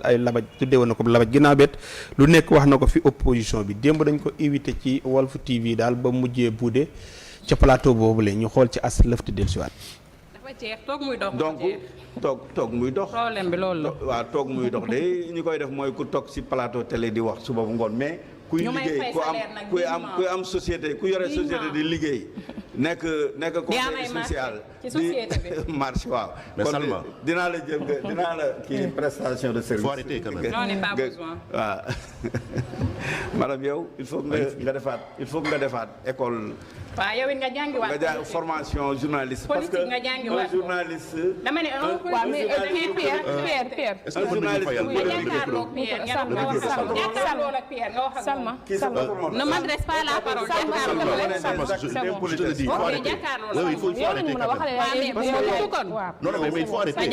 ay labaj tuddee woon na ko labaj ginnaaw bet lu nekk wax na ko fi opposition bi démb dañ ko invité ci Walf TV daal ba mujjee buude ca plateau boobu la ñu xool ci as lëf te dellusiwaat. dafa jeex toog muy dox. donc toog muy dox. problème bi loolu la. waaw toog muy dox de ñi koy def mooy ku toog ci plateau télé di wax suba bu ngoon mais. kuy liggéey ku am société ku yore société di liggéey. nekk conseil social ci société bi marche waaw. mais Salma dinaa la jël dinaa la kii prestation de service. faut arrêter quand même. non n'est pas besoin. waaw madame yow il faut nga defaat école. waaw yow it nga jàngiwaat. nga jàng formation journaliste. parce que nga jàngiwaat un journaliste. dama ne waaw mais Pierre. est-ce que mën nañu fayal nga jàkkaarloog Pierre nga jàkkaarloo ak Pierre nga wax ak Salma ne m'adresse pas la parole. je te le dis il faut arrêter. il faut arrêter quand même. non mais il faut arrêter.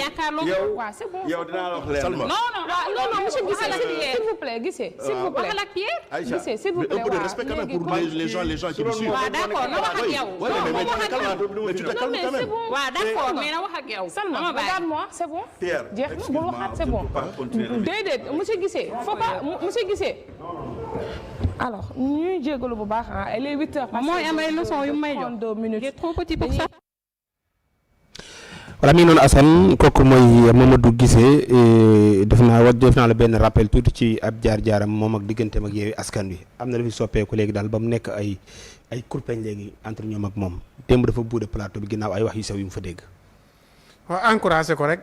yow dinaa la wax leer. Salma non monsieur Guissé s'il vous plaît Guissé s'il vous plaît. waxal ak Pierre. Guissé s'il vous plaît un peu de respect quand même pour les gens qui nous suivent. waaw d'accord na wax ak yow. mais tu te calmes quand même. waaw d'accord mais na wax ak yow. Salma regarde-moi c'est bon. Pierre jeex na bu waxaat c'est bon. déedéet monsieur Guissé faut pas monsieur Guissé. alors ñuy jégalu bu baax ah elle est 8h. mooy am ay leçons yu may jox 32 minutes. il est trop petit pour ça. voilà mi ngi noonu Assane kooku mooy Mamadou Guissé def naa la benn rappel tuuti ci ab jaar-jaaram moom ak digganteem ak Yewwi Askan Wi am na lu fi soppeeku léegi daal ba mu nekk ay kurpeñ léegi entre ñoom ak moom démb dafa buude plateau bi ginnaaw ay wax yu sew yu mu fa dégg. waaw encouragé ko rek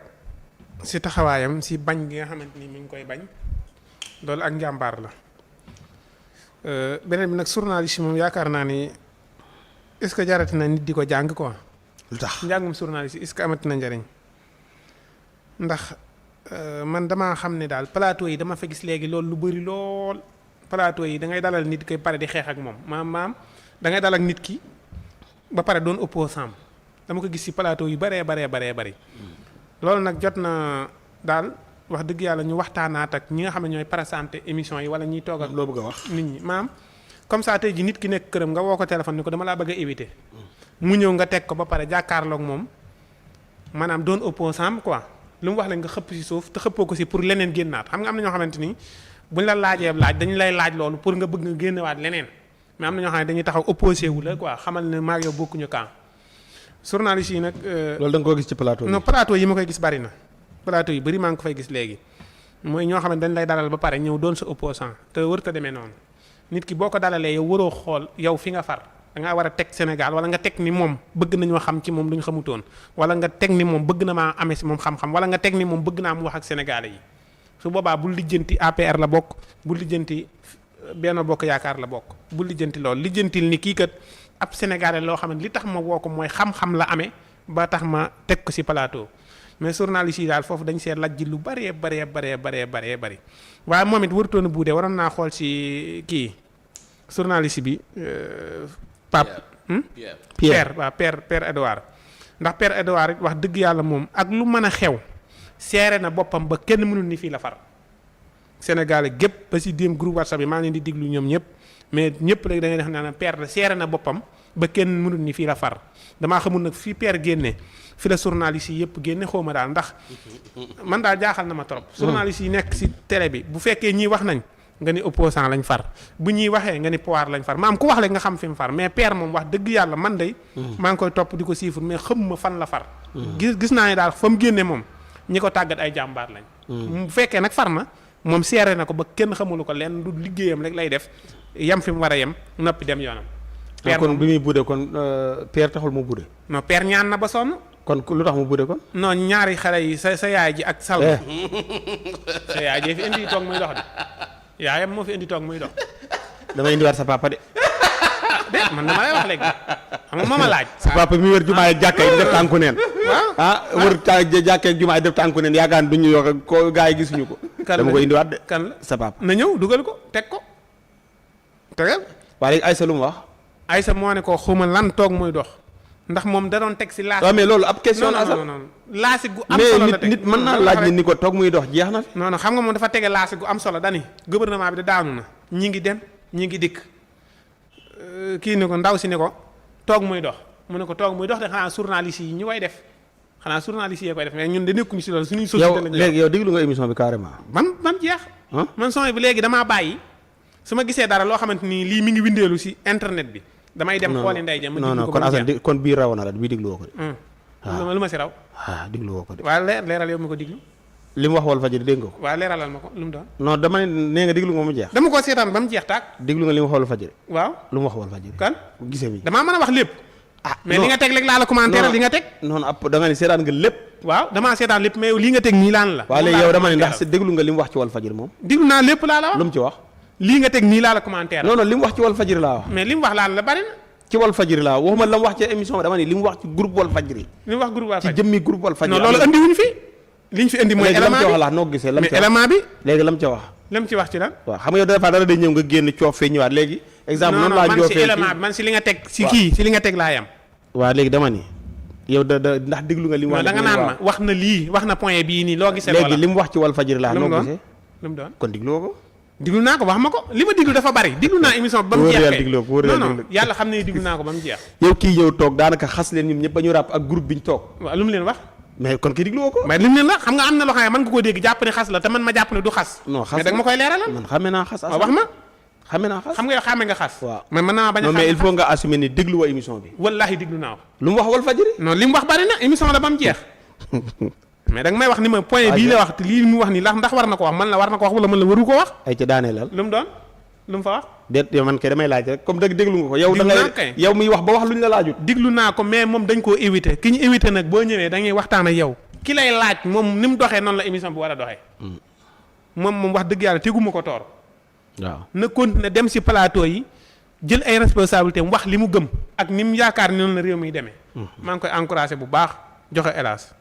si taxawaayam si bañ gi nga xamante ni mi ngi koy bañ loolu ak njàmbaar la beneen bi nag journaliste moom yaakaar naa ni est-ce que jarati na nit di ko jàng quoi. lu tax njàngum journaliste est-ce que amati na njariñ ndax man damaa xam ne daal plateau yi dama fa gis léegi loolu lu bëri lool plateau yi da ngay dalal nit koy pare di xeex ak moom maam da ngay dal ak nit ki ba pare doon opposant dama ko gis ci plateau yu bëree bëri loolu nag jot na daal wax dëgg yàlla ñu waxtaanaat ak ñi nga xam ne ñooy présenté émission yi wala ñuy toog ak loo bëgg a wax nit ñi maam comme ça tey ji nit ki nekk këram nga woo ko téléphone ni ko dama laa bëgg a éviter mu ñëw nga teg ko ba pare jàkkaarloog moom maanaam doon opposant quoi lu mu wax la nga xëpp ci suuf te xëppoo ko ci pour leneen génnaat xam nga am na ñoo xamante ni buñ la laajee laaj dañu lay laaj loolu pour nga bëgg nga génnewaat leneen mais am na ñoo xam ne dañuy taxaw opposé wu la quoi xamal ne maa yow bokkuñu camp journaliste yi nag. loolu da nga koo gis ci plateau non plateau yi ma koy gis bari na plateau yi bari maa ngi ko fay gis léegi mooy ñoo xam ne dañ lay dalal ba pare ñëw doon sa opposant te wërta demee noonu nit ki boo ko dalalee yow waroo xool yow fi nga far da ngaa war a teg Sénégal wala nga teg ni moom bëgg nañoo xam ci moom lu ñu xamutoon wala nga teg ni moom bëgg na maa amee si moom xam-xam wala nga teg ni moom bëgg naa mu wax ak sénégalais yi su boobaa bul lijjanti APR la bokk bul lijjanti Benno Bokk Yaakaar la bokk bul lijjanti loolu lijjantil ni kii kat ab sénégalais loo xam ne li tax ma woo ko mooy xam-xam la amee ba tax ma teg ko si plateau mais journaliste yi daal foofu dañ see lajj lu bëree bëri waaye moom it warutoon a buudee waroon naa xool si kii journaliste bi Pape Pierre waaw Père Edouard ndax Père Edouard it wax dëgg yàlla moom ak lu mën a xew seere na boppam ba kenn mënul ni fii la far Sénégal gépp ba si déem groupe WhatsApp yi maa ngi leen di diglu ñoom ñëpp mais ñëpp léegi da ngay def naa Père la seere na boppam ba kenn mënul ni fii la far damaa xamul nag fii Père génne fi la journaliste yi yëpp génne xawma daal ndax man daal jaaxal na ma trop journaliste yi nekk si télé bi bu fekkee ñii wax nañ nga ni opposant lañ far bu ñuy waxee nga ni pouvoir lañ far maam ku wax rek nga xam fi mu far mais Père moom wax dëgg yàlla man day maa ngi koy topp di ko siifur mais xamuma fan la far gis naa ne daal fa mu génne moom ñi ko tàggat ay jàmbaar lañ bu fekkee nag far na moom seere na ko ba kenn xamulu ko leen du liggéeyam rek lay def yem fi mu war a yem noppi dem yoonam Père kon bi muy budde kon Père taxul mu budde non Père ñaan na ba sonn kon lu tax mu budde kon non ñaari xale yi sa yaay ji ak Salma sa yaay ji fi indi toog muy dox de yaayam moo fi indi toog muy dox damay indiwaat sa papa de déet man dama lay wax léegi xam nga moo ma laaj sa papa mi wër jumaa ak jàkka yi def tànku neen wër jàkka ak jumaa def tànku neen yaakaar ne duñu yox ko gaa yi gisuñu ko dama ko indiwaat de kan la sa papa na ñëw dugal ko teg ko tegal waaye léegi Aïssa lu mu wax Aïssa moo ne ko xuma lan toog muy dox ndax moom da doon teg si laasi waaw mais loolu ab question non laasi gu am solo la teg nit mën naa laaj ni ko toog muy dox jeex na fi non xam nga moom dafa tege laasi gu am solo dani gouvernement bi da daanu na ñi ngi dem ñi ngi dikk kii ni ko ndaw si ne ko toog muy dox mu ne ko toog muy dox de xanaa journaliste yi ñu koy def xanaa journaliste yi koy def mais ñun de nekkuñu si loolu suñuy société yow léegi yow déglu nga émission bi carrément. man jeex man son bi léegi damaa bàyyi su ma gisee dara loo xamante ni lii mi ngi windeelu si internet bi damay dem xooli ndey ja ma non kon Assane kon bii raw na la bii déglu woo ko de. waaw lu ma si raw. déglu woo ko de. waaw leeral yow mi ko déglu. li mu wax Walfadjri dégg nga ko. waaw leeralal ma ko lu mu doon. non dama ne nee nga déglu nga mu jeex. dama ko seetaan ba mu jeex taag. déglu nga li mu wax Walfadjri. waaw lu mu wax Walfadjri. kan gisee mi damaa mën a wax lépp. mais li nga teg léegi laa la commentaire li nga teg. non da nga ne seetaan nga lépp. waaw damaa seetaan lépp mais li nga teg nii laan la. waaw léegi yow dama ne ndax déglu nga li mu wax ci Walfadjri moom. déglu naa lépp laa la wax. lu mu ci wax. lii nga teg nii laa la commentaire. non li mu wax ci Walfadjri laa wax. mais li mu wax laan la bari na. ci Walfadjri laa waxuma la mu wax ci émission bi dama ne li mu wax ci groupe Walfadjri. li mu wax groupe Walfadjri ci jëmmi groupe Walfadjri. non loolu andi wuñu fi. liñ fi indi mooy élément bi léegi noo gisee. mais élément bi. léegi lam ca wax. lam ci wax ci lan. waaw xam nga yow dafa dara day ñëw nga génn coof fee ñëwaat léegi. exemple noonu laa man si élément bi man si li nga teg si kii si li nga teg laa yam. waaw léegi dama ni yow ndax déglu nga li mu wax. da nga naan ma wax na lii wax na point bii nii loo gisee. loola léegi li mu wax ci Walfadjri laa noo gisee. lu mu doon kon déglu ko. diglu naa ko wax ma ko li ma diglu dafa bari diglu naa émission bi ba mu jeex non yàlla xam ne diglu naa ko ba mu jeex. yow kii yow toog daanaka xas leen ñoom ñëpp ba ñu ràpp ak groupe bi ñu toog. waaw lu mu leen wax. mais kon kii diglu woo ko. mais li mu leen wax xam nga am na loo xam ne mën nga koo dégg jàpp ne xas la te man ma jàpp ne du xas. non xas mais da nga ma koy leeralal. man xamee naa xas. waaw wax ma. xamee naa xas xam nga yow xamee nga xas. waaw mais mën naa bañ a. non mais il faut nga assumer ni déglu wa émission bi. wallaahi diglu naa ko. lu mu wax Walfadjri. non li mu wax bari na émission la ba mu jeex. mais da nga may wax ni ma point bii la wax te lii mu wax nii ndax war na ko wax man la war na ko wax wala man la waru ko wax. ay ca daaneelal. lu mu doon lu mu fa wax. déet yow man kay damay laaj rek comme déglu nga ko. yow da ngay yow muy wax ba wax luñ la laajut. diglu naa ko mais moom dañ koo éviter ki ñu éviter nag boo ñëwee da ngay waxtaan ak yow. ki lay laaj moom ni mu doxee noonu la émission bi war a doxee. moom wax dëgg yàlla teguma ko toor. waaw na continuer dem si plateau yi jël ay responsabilités wax li mu gëm ak ni mu yaakaar ni noonu la réew mi demee. maa ngi koy encouragé bu baax joxe hélas.